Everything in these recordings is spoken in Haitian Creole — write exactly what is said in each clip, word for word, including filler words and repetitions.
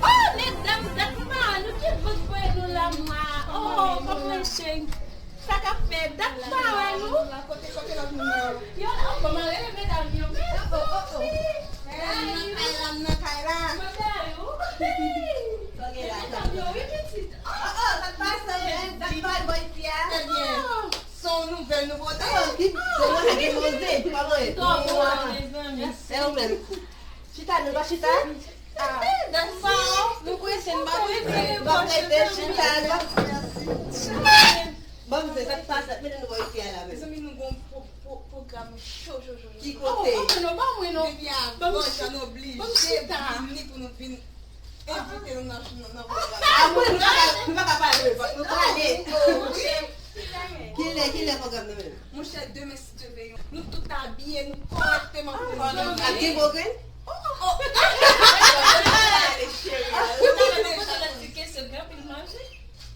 Oh, medam, dat m pa wè nou, ki bout voye nou la, mwa. Oh, kòman cheri? Sa k ap fèt? Dat m pa wè nou. Kote, kote lòt moun yo? Yo la, oh, kòman rele medam yo? Mèsi. Kay la, m nan kay la. Mwen ba yo. Medam yo, wi, pitit. Oh, oh, sa k pase? Dat m pa wè bò isi a. Trè byen. Son nouvèl nouvote. Oh, ki, se mwen ki poze, kòman e? Kòman, mezanmi? E ou menm? Chita, nou pa chita? Ah, dan sa, nou prese, n pa prese. N pa prese, chita, nou pa. Bon, mwen, sa k pase, mete nou bò isi a la menm. Mezanmi, nou gon pro-, pro-, pwogram cho, cho, cho, cho. Ki kote? Oh, non, pa mwen, non. Depi avan, nou oblije vini pou nou vin envite nou nan, nan, nan pwogram. Ah, mwen, nou pa ka, nou pa ka pale, nou prale. Kilè, kilè pwogram nan menm? Monchè, demen, si Dye vle, nou tout abiye, nou kòrèkteman pou nou vini. Ap gen gwo grenn? Oh, oh. Ou ta renmen kote lòt ti kesyon, gen anpil manje?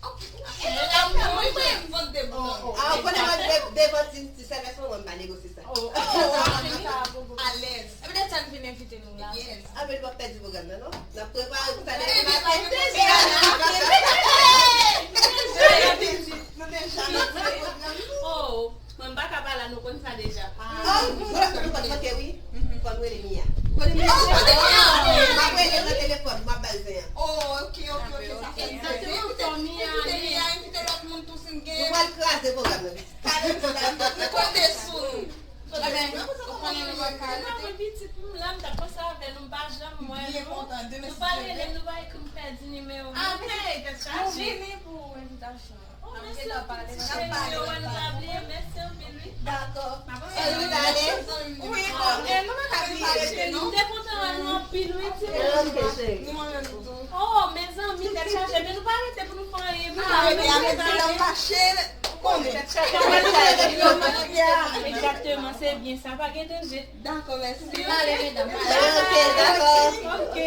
Mwen, mwen, mwen, mwen, mwen, mwen. Ah, ou konnen mwen de-, devan ti, ti sèvès mwen, mwen pa negosye sa. Oh, oh, oh, alèz. E petèt sa n vin envite nou la. Yes. Ah, men nou p ap pèdi pwogram nan, non? N ap prepare pou sa demen maten. Deja, nou deja nan pwogram nou. Oh, mwen m pa ka pa la, nou konn sa deja. Ah, nou konn, nou konn, ok, wi. Fò n rele Mia. Kote Mia? Oh, kote Mia? M ap rele nan telefòn, m ap ba l zen an. Oh, ok, ok, ok, sa fè. Egzakteman, fò Mia ale. Envite Mia, envite lòt moun tou si n gen. Nou pral kraze pwogram nan. Kale nou la. Nou konte sou nou. Ebyen, ou konnen nou pa ka rete. Mwen pitit m la, m t ap panse avè nou, m pa janm wè nou. Byen kontan, demen si Dye vle. Nou pa rele m, nou pa ekri m, pèdi nimewo nou. Ah, men, nou vini pou envitasyon an. Oh, mèsi anpil, ti cheri, yo wè nou pa bliye, mèsi anpil, wi. Dakò. Salut, ale. Wi, bon, e nou pa ka bliye, non? M te kontan wè nou anpil, wi, ti moun. Ok, cheri. Nou wè nou tou. Oh, mezanmi, tèt chaje, men nou pa rete pou nou fè anyen, wi. Ah, ok, avèk ti dam mache, ou konnen. Egzakteman, se byen sa, pa gen danje. Dakò, mèsi. Ale, medam. Ok, dakò. Ok.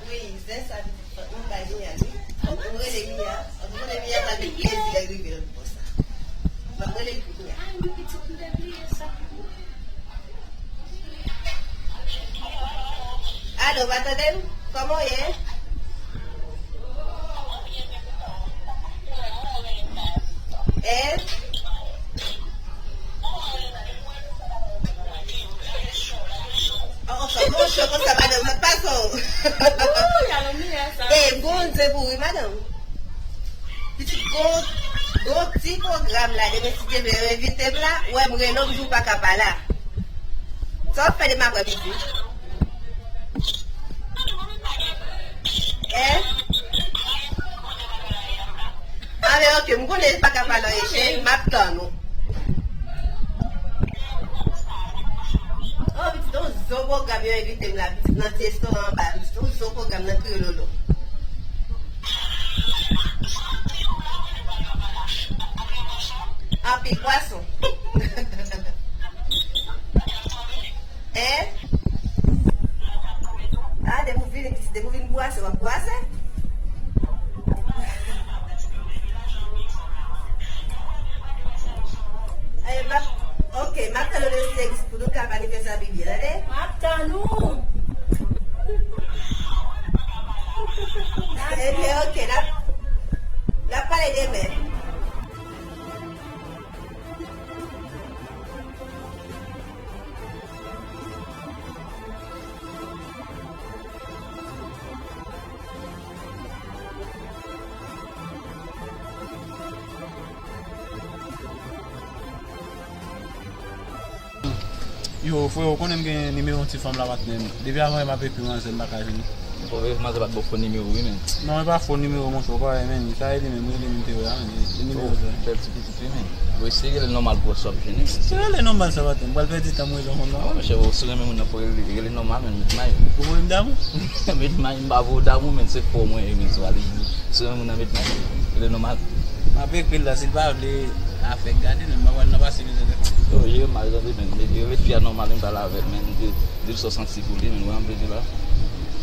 Wi, zen sa pitit fòt mwen bay Mia wi. Ann rele Mia. Ann rele Mia, sa vin plezi lè l rive lòt bò sa. M ap rele l pou Mia. Ay, mwen pitit m te bliye sa. Alo, w pa tande m? Kòman w ye? Eh? Oh, oh, fè bon cho konsa, madanm, sa pase w. Ooh, y a lonmiya sa. Eh, Bondye pou wi, madanm. Pitit, gon, gon ti pwogram la, demen si Dye vle, yo envite m la, wè m rele w, m di w pa ka pa la. Sa w ap fè demen apre midi? Eh? Ah, men ok, m konnen pa ka pale anyen, cheri, m ap tann ou. Oh, pitit, yon zo pwogram yo envite m la, pitit, nan ti restoran anba, pitit, yon zo pwogram nan Kriyololo. Anpil pwason. Hein? Ah, depi w vini, depi w vin bwase, w ap bwase? Eh, m ap, ok, m ap tann ou nan Stegis pou nou ka manifeste pi byen, tande? M ap tann ou. Ebyen, ok, n ap, n ap pale demen. Yo, frè, ou konnen m gen nimewo yon ti fanm la, patnè m. Depi avan yè m ap ekri manzè, m pa ka jwenn li. Bon, e manzè pa t ba w fo nimewo wi, men. Non, e pa fo nimewo, monchè, ou pa wè, men. Sa e li menm, rele m te wè a, men. E nimewo sa. Bèl ti pitit wi, men. Ou eseye rele l nòmal pou wè si w ap jwenn li, men. Se rele nòmal sa, patnè m. M pral pèdi tan m rele yon fanm la. Ah, monchè, ou si w renmen moun nan, fò rele, rele nòmal, men, met may. Ou voye m damou? Met may, m pa voye w damou, men, se fò mwen ye, men, si w ale di. Si w renmen moun nan, met may. Rele nòmal. M ap ekri l la, si l pa vle afè, gade, men, m pa pral nan pase mizè, non. Yo, jere mal, tande, men. Rele fi a nòmal, men, pale avè l, men. Di, di l sa w santi pou li, men. Ou wè, m vle di la.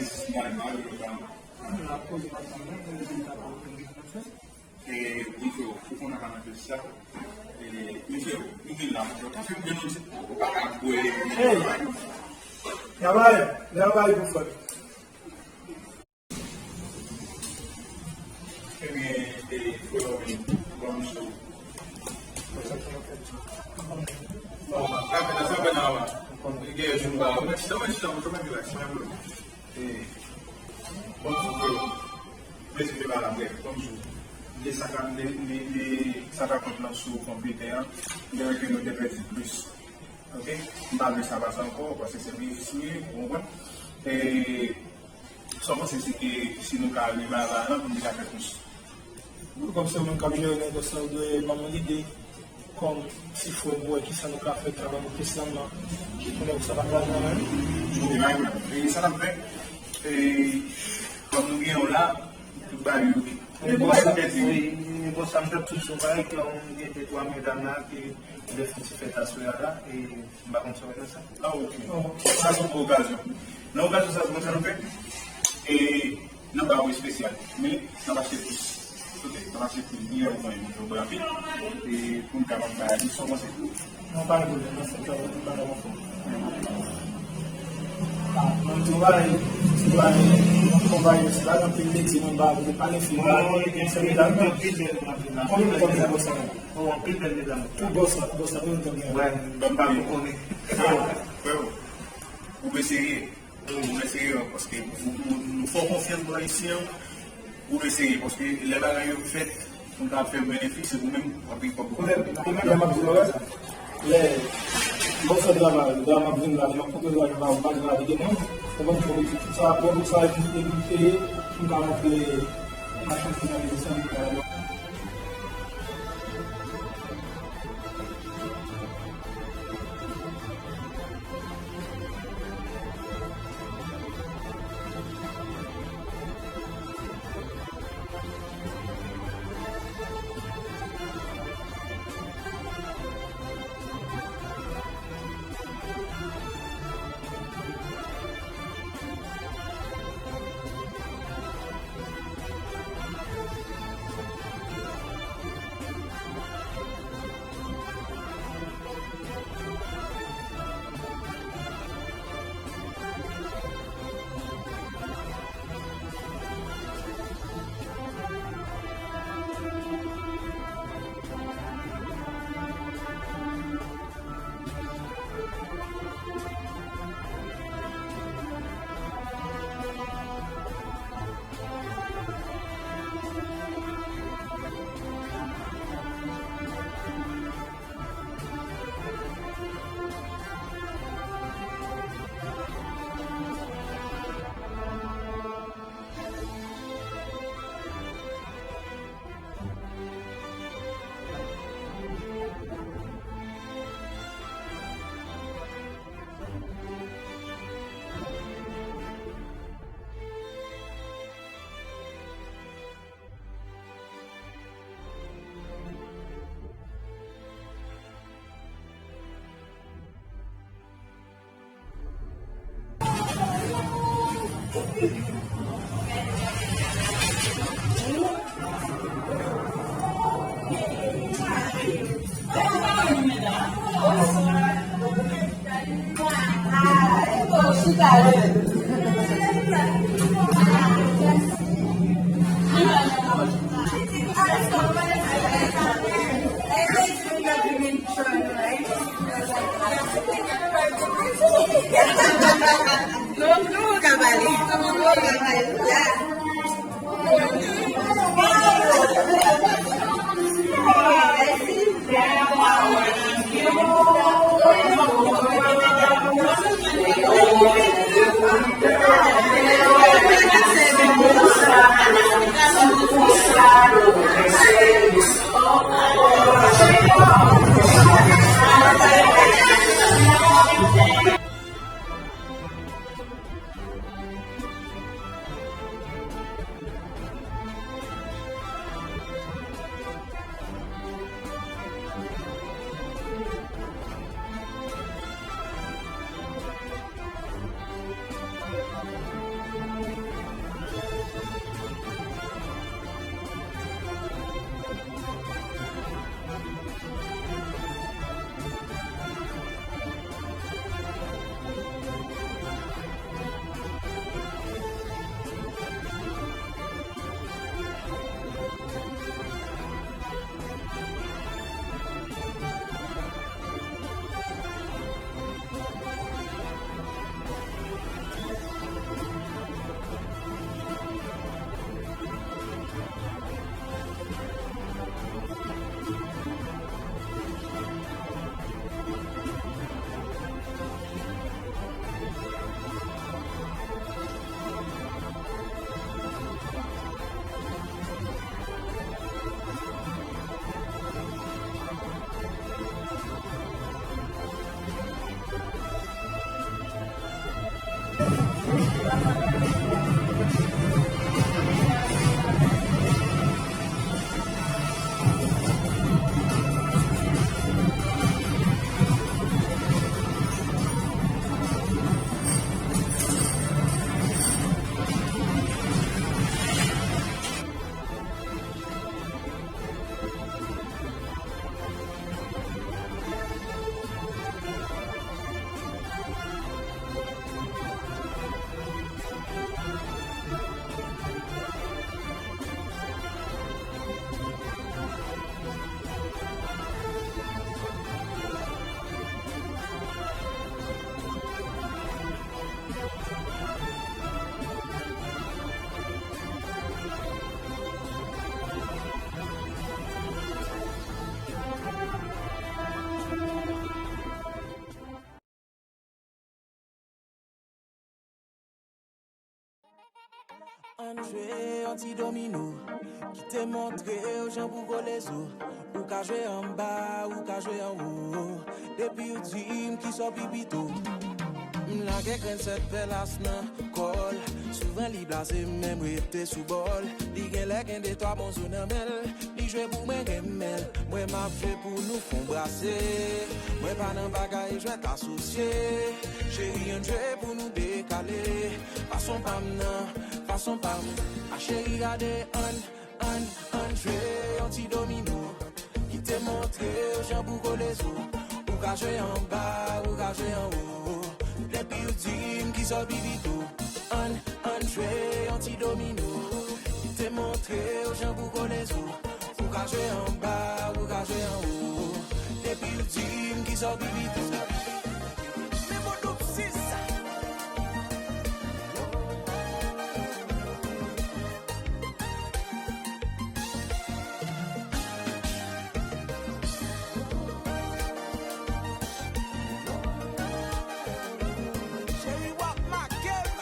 Aziz Nalma, yo ka. E, wi, frè, ou konn apa nan sa. E, mesye, nou vin la, monchè, ta fè m gen yon ti, ou pa ka bwè. Hey! Travay, travay pou fè. Ebyen, e, frè, ou vin, bon, sou. Bon, sa fè nan avan. Gen yon jou nou pa, mwen, chita, mwen, chita, mwen, chita, mwen, chita, mwen, E, bon, ok. Mwen di ke pa la, brèf, kòm jou. De sa ka, de, de, de sa ka kont lan sou konpitè an, de ke nou te pèdi plis. Ok? M pa vle sa pase ankò, paske se plis li, ou konprann? E, sa w panse se ke si nou ka rive a la, pou nou ka fè plis? Bon, kòm se ou menm k ap jere negòs la, ou dwe ban m yon lide. Kòm ti frè m, pou wè kisa nou ka fè k ka ban nou plis rannman. Konnen sa pa pral nan men. Ok, pa gen pwoblèm. E sa n ap fè, e, kòm nou gen w la, tout bagay yo. E bon, sa, wi, e bon, sa m t ap di w, se yon bagay ke m gen de twa medam la ke m te fè ti fèt aswè a la, e m pa konn si w wè sa. Ah, ok. Sa se yon bon okazyon. Nan okazyon sa, nou fè, e, nan ba yo espesyal, men n ap achte plis. Ok, n ap achte plis. Biyè ou konnen nou jwe rapid. E pou n kapab bay atis, sa w panse? Non, pa gen pwoblèm, nan fèt la, nou pa nan fò. Ah, mwen di w bagay, se bagay, mwen konpayi, se pa anpil nèg, se mwen ba, mwen pa gen fi, mwen pa gen sèl medam. Konbyen medam gen bòs la? Oh, anpil bèl medam. Tout bòs la, bòs la, konbyen medam gen? Wè, ban m ba nou konnen. Frè, ou dwe serye. Ou dwe serye, paske nou, nou, nou fè w konfyans, bon, ayisyen, ou dwe serye, paske lè bagay yo fèt, pou n ka fè benefis, se pou menm w ap gen kòb. Lè, lè m ap di w sa, lè, lè w fè travay, lè m ap vin la, lè m ap kontre travay, m pa, m pa gen lavi de moun. Bon, bon, tout sa, bon, tout sa, jis te vin kreye, pou m ka montre machann ki nan biznis lan, li ka Ann jwe yon ti domino, ki te montre w jan pou kole zo. Ou ka jwe anba, ou ka jwe anwo. Depi w di m ki sa w pi pito. M lage grenn sèt pèlas nan kò l. Souvan li blaze m, men m rete sou bò l. Li genlè gen de twa bon zo nan men l. Li jwe pou mwen renmen l. Mwen m ap jwe pou nou fon brase. Mwen pa nan bagay jwèt asosye. Cheri, ann jwe pou nou dekale. Fason pa m nan, fason pa m. A cheri, gade, ann, ann, ann jwe yon ti domino. Ki te montre w jan pou kole zo. Ou ka jwe anba, ou ka jwe anwo. Depi w di m ki sa w pi pito. Ann, ann jwe yon ti domino. Ki te montre w jan pou kole zo. Ou ka jwe anba, ou ka jwe anwo. Depi w di m ki sa w pi pito. Men bon, doup sis. Cheri, w ap make m.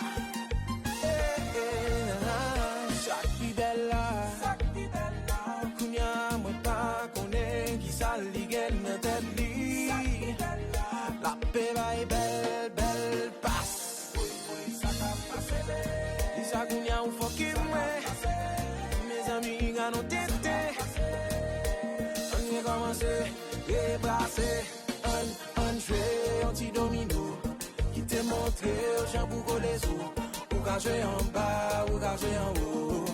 Eh, eh, ah, sa k pi bèl la. Sa k pi bèl la. Kounye a, mwen pa konnen ki sa li gen nan tèt li. Sa k pi bèl la. L ap pe bay bèl, bèl pas. Kisa kounye a ou fòk ki mwen. Mezanmi, gad on tenten. Ann rekòmanse, rebrase. Ann, ann jwe yon ti domino. Ki te montre w jan pou kole zo. Ou ka jwe anba, ou ka jwe anwo.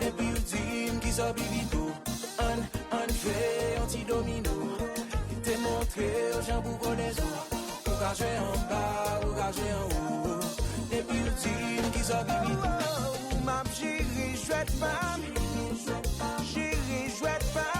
Depi w di m ki sa w pi pito. Ann, ann jwe yon ti domino. Ki te montre w jan pou kole zo. Ou ka jwe anba, ou ka jwe anwo. Depi w di m ki sa w pi pito. M ap jere jwèt pa m. Jere jwèt pa